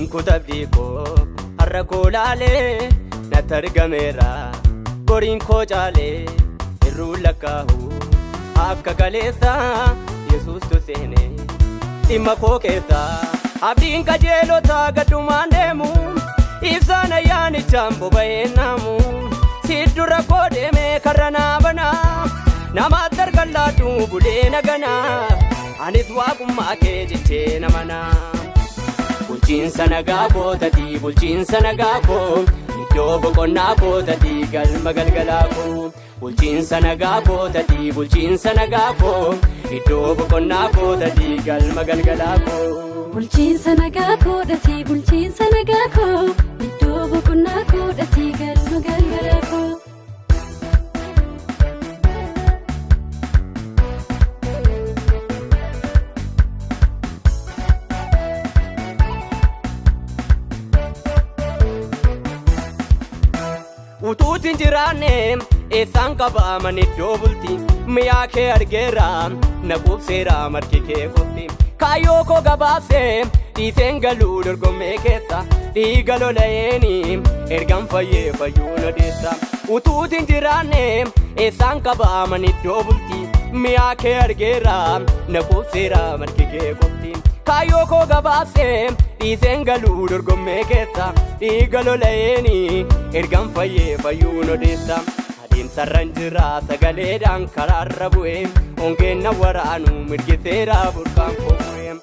Abdiin kutabdii koo har'a koo laalee natti argameera boriin koo caalee irruu lakkaahu akka kaleessa Yesuustu seene dhimma koo keessa abdiin qajeelota gaddumaan deemu ibsaan ayyaanichaan boba'ee naamu siddura koo deeme karra naa banaa namaatti argallaadhu bulee naganaa anis waaqummaa kee jechee namanaa. Bulchiinsa nagaa kootatii bulchiinsa nagaa koo iddoo boqonnaa kootatii galma galgalaa koo bulchiinsa nagaa kootatii bulchiinsa nagaa koo iddoo boqonnaa kootatii galma galgalaa koo. Bulchiinsa nagaa kootatii bulchiinsa nagaa koo iddoo boqonnaa kootatii galma galgalaa koo. Utuutiin jiraanne eessaan qabaaman iddoo bulti mi'aa kee argeera na quubseera marki kee qofti kaayyoo koo gabaabsee dhiiseen galuu dorgommee keessa dhiiga lola'eeni ergan fayyee fayyuu odeessa utuutiin jiraanne eessaan qabaaman iddoo bulti mi'aa kee argeera na quubseera marki kee qofti kaayyoo koo gabaabsee dhiiseen galuu dorgommee keessa dhiiga lola'eeni ergan fayyee fayyuun odeessa adeemsarran jira sagaleedhaan karaarra bu'ee hongeen na waraanu mirgiseera burqaan koo bu'ee.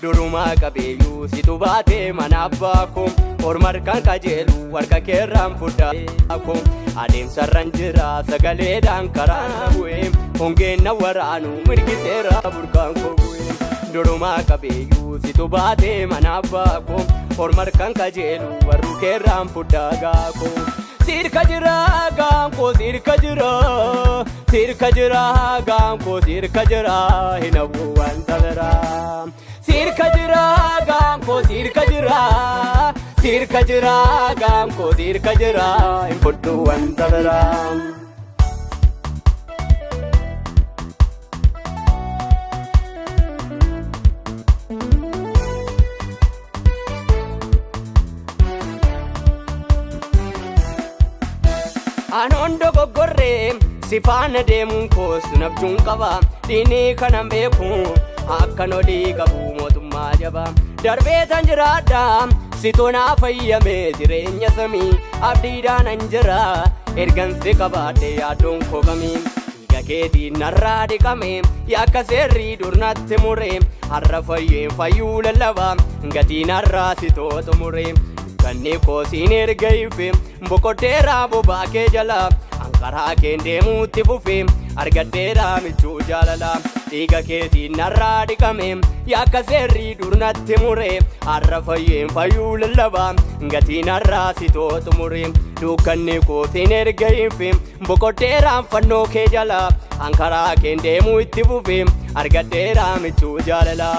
Durumaa qabeeyyuu situ baatee mana abbaa koo orma harkaan qajeelu harka keerraan fudhaa koo adeemsarran jira sagaleedhaan karaa bu'ee hongeen na waraanu mirgiseera burqaan koo bu'ee durumaa qabeeyyuu situ baatee mana abbaa koo orma harkaan qajeelu warru keerraan fudhaa koo. Sirka jira gaanko sirka jira sirka jira gaanko sirka jira hin hafu wanta biraa. Sirka jira gaanko sirka jira sirka jira gaanko sirka jira hin fudhu wanta biraa. Anoon dogoggorree si faana deemuun koos nabjuun qaba dhiinii kanan beeku akkan olii qabu mootummaa jaba darbee tan jiraadha si tonaa fayyame jireenya samii abdiidhaan an jira ergan si qabaadhe yaaddoon koo kamii dhiiga keetiin narraa dhiqame yakka seerri dur natti mure har'a fayyeen fayyuu lallaba gatiin har'aa si tootu mure. Kanni koosiin erga ife boqoteera bobaa kee jala ankaraa keen deemuutti fufe argadheera michuu jaalala dhiiga keetiin narraa dhiqame yakka seerri dur natti mure har'a fayyeen fayyuu lallaba gatiin har'aa si tootu mure dukkanni kootiin erga ife boqoteera fannoo kee jala ankaraa keen deemuu itti fufe argadheera michuu jaalala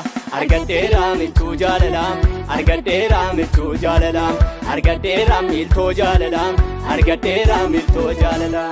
argadheera michuu jaalala argadheera michuu jaalala argadheera miiltoo jaalala argadheera miiltoo jaalala.